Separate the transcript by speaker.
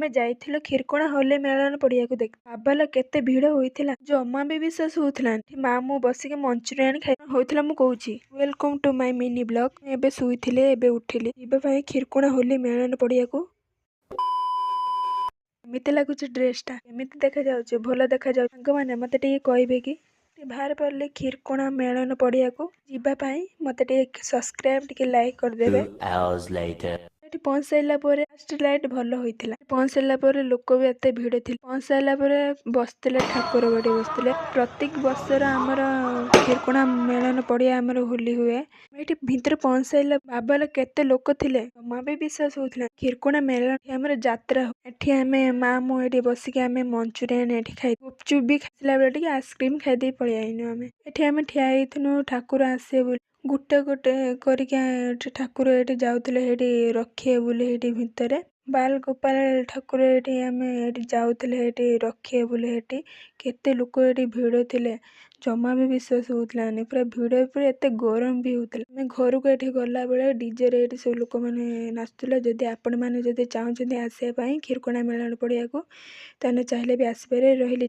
Speaker 1: ଆମେ ଯାଇଥିଲୁ କ୍ଷୀରକୋଣା ହୋଲି ମେଳନ ପଡ଼ିଆକୁ ଦେଖି। ବାବାଲୋ, କେତେ ଭିଡ଼ ହୋଇଥିଲା, ଜମା ବି ବିଶ୍ୱାସ ହେଉଥିଲାନି। ମା ମୁଁ ବସିକି ମଞ୍ଚୁରିଆନ ଖାଇ ହଉଥିଲା। ମୁଁ କହୁଛି, welcome to my mini vlog. ଏବେ ଶୋଇଥିଲି, ଏବେ ଉଠିଲି ଯିବା ପାଇଁ କ୍ଷୀରକୋଣା ହୋଲି ମେଳନ ପଡ଼ିଆକୁ। କେମିତି ଲାଗୁଛି ଡ୍ରେସଟା? କେମିତି ଦେଖାଯାଉଛି? ଭଲ ଦେଖାଯାଉଛି? ସାଙ୍ଗମାନେ, ମୋତେ ଟିକେ କହିବେ କି? ଟିକେ ବାହାରି ପଡ଼ିଲି କ୍ଷୀରକୋଣା ମେଳନ ପଡ଼ିଆକୁ ଯିବା ପାଇଁ। ମୋତେ ଟିକେ ସବସ୍କ୍ରାଇବ୍, ଟିକେ ଲାଇକ୍ କରିଦେବେ।
Speaker 2: 2 hours later.
Speaker 1: ଏଠି ପହଞ୍ଚି ସାରିଲା ପରେ ଫାଷ୍ଟ ଲାଇଟ୍ ଭଲ ହୋଇଥିଲା। ପହଞ୍ଚି ସାରିଲା ପରେ ଲୋକ ବି ଏତେ ଭିଡ଼ ଥିଲେ। ପହଞ୍ଚି ସାରିଲା ପରେ ବସିଥିଲେ, ଠାକୁର ବାଡ଼ି ବସିଥିଲେ। ପ୍ରତ୍ୟେକ ବର୍ଷର ଆମର କ୍ଷୀରକୋଣା ମେଳନ ପଡ଼ିଆ ଆମର ହୋଲି ହୁଏ। ଏଠି ଭିତରେ ପହଞ୍ଚି ସାରିଲା, ବାବାଲୋ, କେତେ ଲୋକ ଥିଲେ, ଜମା ବି ବିଶ୍ୱାସ ହଉଥିଲା। କ୍ଷୀରକୋଣା ମେଳନ ଆମର ଯାତ୍ରା ହୁଏ। ଏଠି ଆମେ ମା ମୁଁ ଏଠି ବସିକି ଆମେ ମଞ୍ଚୁରିଆନ ଏଠି ଖାଇ, ଗୁପଚୁପ୍ ବି ଖାଇଲା ବେଳେ ଟିକେ ଆଇସ୍କ୍ରିମ୍ ଖାଇଦେଇ ପଳେଇ ଆଇନୁ ଆମେ। ଏଠି ଆମେ ଠିଆ ହେଇଥିନୁ ଠାକୁର ଆସିବେ ବୋଲି। ଗୋଟେ ଗୋଟେ କରିକି ଏଠି ଠାକୁର ଏଠି ଯାଉଥିଲେ, ଏଠି ରଖିବେ ବୋଲି। ଏଠି ଭିତରେ ବାଲ ଗୋପାଳ ଠାକୁର ଏଠି ଆମେ ଏଠି ଯାଉଥିଲେ, ଏଠି ରଖିବେ ବୋଲି। ଏଠି କେତେ ଲୋକ ଏଠି ଭିଡ଼ ଥିଲେ, ଜମା ବି ବିଶ୍ୱାସ ହେଉଥିଲାନି। ପୁରା ଭିଡ଼, ପୁରା ଏତେ ଗରମ ବି ହେଉଥିଲା। ଆମେ ଘରକୁ ଏଠି ଗଲାବେଳେ ଡିଜେରେ ଏଠି ସବୁ ଲୋକମାନେ ନାଚୁଥିଲେ। ଯଦି ଆପଣମାନେ ଯଦି ଚାହୁଁଛନ୍ତି ଆସିବା ପାଇଁ କ୍ଷୀରକୋଣା ମେଳନ ପଡ଼ିଆକୁ, ତାହେଲେ ଚାହିଁଲେ ବି ଆସିପାରିବେ। ରହିଲି।